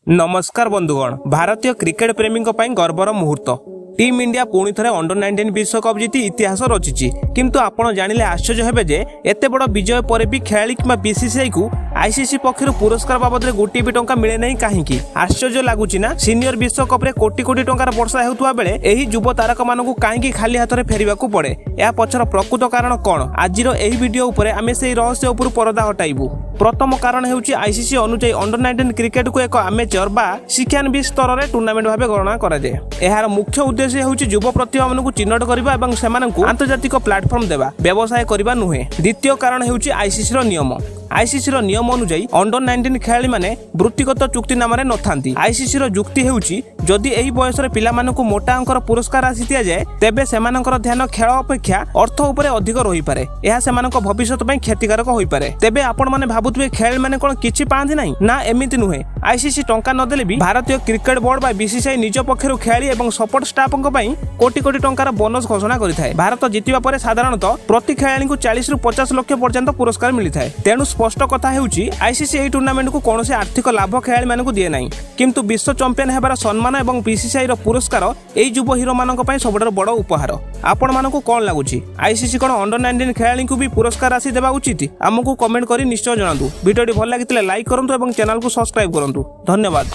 ନମସ୍କାର ବନ୍ଧୁଗଣ। ଭାରତୀୟ କ୍ରିକେଟ ପ୍ରେମୀଙ୍କ ପାଇଁ ଗର୍ବର ମୁହୂର୍ତ୍ତ। ଟିମ୍ ଇଣ୍ଡିଆ ପୁଣି ଥରେ ଅଣ୍ଡର 19 ବିଶ୍ୱକପ୍ ଜିତି ଇତିହାସ ରଚିଛି। କିନ୍ତୁ ଆପଣ ଜାଣିଲେ ଆଶ୍ଚର୍ଯ୍ୟ ହେବେ ଯେ ଏତେ ବଡ଼ ବିଜୟ ପରେ ବି ଖେଳାଳି କିମ୍ବା ବିସିସିଆଇକୁ ଆଇସିସି ପକ୍ଷରୁ ପୁରସ୍କାର ବାବଦରେ ଗୋଟିଏ ବି ଟଙ୍କା ମିଳେ ନାହିଁ। କାହିଁକି? ଆଶ୍ଚର୍ଯ୍ୟ ଲାଗୁଛି ନା? ସିନିୟର ବିଶ୍ୱକପରେ କୋଟି କୋଟି ଟଙ୍କାର ବର୍ଷା ହେଉଥିବା ବେଳେ ଏହି ଯୁବ ତାରକାମାନଙ୍କୁ କାହିଁକି ଖାଲି ହାତରେ ଫେରିବାକୁ ପଡେ? ଏହା ପଛର ପ୍ରକୃତ କାରଣ କ'ଣ? ଆଜିର ଏହି ଭିଡିଓ ଉପରେ ଆମେ ସେହି ରହସ୍ୟ ଉପରୁ ପରଦା ହଟାଇବୁ। ପ୍ରଥମ କାରଣ ହେଉଛି, ଆଇସିସି ଅନୁଯାୟୀ ଅଣ୍ଡର 19 କ୍ରିକେଟକୁ ଏକ ଆମେଚର ବା ଶିକ୍ଷାନବିଶ ସ୍ତରରେ ଟୁର୍ଣ୍ଣାମେଣ୍ଟ ଭାବେ ଗଣନା କରାଯାଏ। ଏହାର ମୁଖ୍ୟ ଉଦ୍ଦେଶ୍ୟ ହେଉଛି ଯୁବ ପ୍ରତିଭାମାନଙ୍କୁ ଚିହ୍ନଟ କରିବା ଏବଂ ସେମାନଙ୍କୁ ଆନ୍ତର୍ଜାତିକ ପ୍ଲାଟଫର୍ମ ଦେବା, ବ୍ୟବସାୟ କରିବା ନୁହେଁ। ଦ୍ୱିତୀୟ କାରଣ ହେଉଛି ଆଇସିସିର ନିୟମ। ଆଇସିସିର ନିୟମ ଅନୁଯାୟୀ ଅଣ୍ଡର 19 ଖେଳାଳିମାନେ ବୃତ୍ତିଗତ ଚୁକ୍ତିନାମାରେ ନଥାନ୍ତି। ଆଇସିସିର ଯୁକ୍ତି ହେଉଛି, ଯଦି ଏହି ବୟସରେ ପିଲାମାନଙ୍କୁ ମୋଟା ଅଙ୍କର ପୁରସ୍କାର ରାଶି ଦିଆଯାଏ, ତେବେ ସେମାନଙ୍କର ଧ୍ୟାନ ଖେଳ ଅପେକ୍ଷା ଅର୍ଥ ଉପରେ ଅଧିକ ରହିପାରେ। ଏହା ସେମାନଙ୍କ ଭବିଷ୍ୟତ ପାଇଁ କ୍ଷତିକାରକ ହୋଇପାରେ। ତେବେ ଆପଣମାନେ ଭାବୁଥିବେ, ଖେଳାଳିମାନେ କ'ଣ କିଛି ପାଆନ୍ତି ନାହିଁ? ନା, ଏମିତି ନୁହେଁ। ଆଇସିସି ଟଙ୍କା ନଦେଲେ ବି ଭାରତୀୟ କ୍ରିକେଟ ବୋର୍ଡ ବା ବିସିସିଆଇ ନିଜ ପକ୍ଷରୁ ଖେଳାଳି ଏବଂ ସପୋର୍ଟ ଷ୍ଟାଫଙ୍କ ପାଇଁ କୋଟି କୋଟି ଟଙ୍କାର ବୋନସ ଘୋଷଣା କରିଥାଏ। ଭାରତ ଜିତିବା ପରେ ସାଧାରଣତଃ ପ୍ରତି ଖେଳାଳିଙ୍କୁ 40ରୁ 50 ଲକ୍ଷ ପର୍ଯ୍ୟନ୍ତ ପୁରସ୍କାର ମିଳିଥାଏ। ତେଣୁ ସ୍ପଷ୍ଟ କଥା ହେଉଛି, ଆଇସିସି ଏହି ଟୁର୍ଣ୍ଣାମେଣ୍ଟକୁ କୌଣସି ଆର୍ଥିକ ଲାଭ ଖେଳାଳିମାନଙ୍କୁ ଦିଏ ନାହିଁ। କିନ୍ତୁ ବିଶ୍ୱ ଚାମ୍ପିୟନ ହେବାର ସମ୍ମାନ ଏବଂ ବିସିସିଆଇର ପୁରସ୍କାର ଏହି ଯୁବ ହିରୋମାନଙ୍କ ପାଇଁ ସବୁଠାରୁ ବଡ଼ ଉପହାର। ଆପଣମାନଙ୍କୁ କ'ଣ ଲାଗୁଛି? ଆଇସିସି କ'ଣ ଅଣ୍ଡର 19 ଖେଳାଳିଙ୍କୁ ବି ପୁରସ୍କାର ରାଶି ଦେବା ଉଚିତ? ଆମକୁ କମେଣ୍ଟ କରି ନିଶ୍ଚୟ ଜଣାନ୍ତୁ। ଭିଡ଼ିଓଟି ଭଲ ଲାଗିଥିଲେ ଲାଇକ୍ କରନ୍ତୁ ଏବଂ ଚ୍ୟାନେଲକୁ ସବସ୍କ୍ରାଇବ କରନ୍ତୁ। ଧନ୍ୟବାଦ।